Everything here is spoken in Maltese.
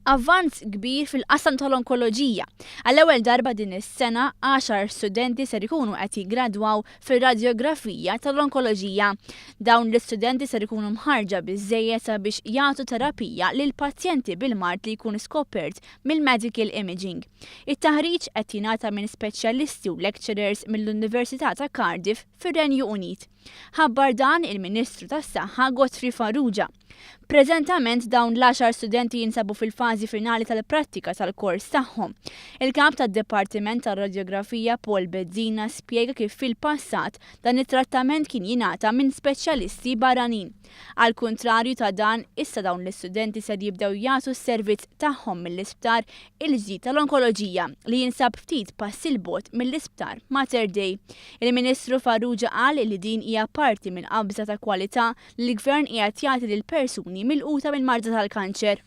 Avvanz kbir fil-qasam tal-onkoloġija. Għall-ewwel darba din is-sena, għaxar studenti ser ikunu qed jiggradwaw fir-radjografija tal-onkoloġija. Dawn l-istudenti ser ikunu mħarrġa biżżejjed sabiex jagħtu terapija lil pazjenti bil-mard li jkun skopert mill-medical imaging. It-taħriġ qed jingħata minn speċjalisti u lecturers mill-Università ta' Cardiff fir-Renju Unit. Ħabbar dan il-Ministru tas-Saħħa Godfrey Farrugia. Preżentament dawn l-għaxar studenti jinsabu fil-fażi finali tal-prattika tal-kors tagħhom. Il-Kap tad-Dipartiment tar-Radjografija Paul Bezzina spjega kif fil-passat dan it-trattament kien jingħata minn speċjalisti barranin. Għall-kuntrarju ta' dan, issa dawn l-istudenti ser jibdew jagħtu s-servizz tagħhom mill-isptar il-ġdid tal-onkoloġija li jinsab ftit passi 'l bogħod mill-isptar Mater Dei. Il-Ministru Farrugia qal li din hija parti minn qabża ta' kwalità li l-Gvern qiegħed jagħti lill-persuni milquta mill-marda tal-kanċer.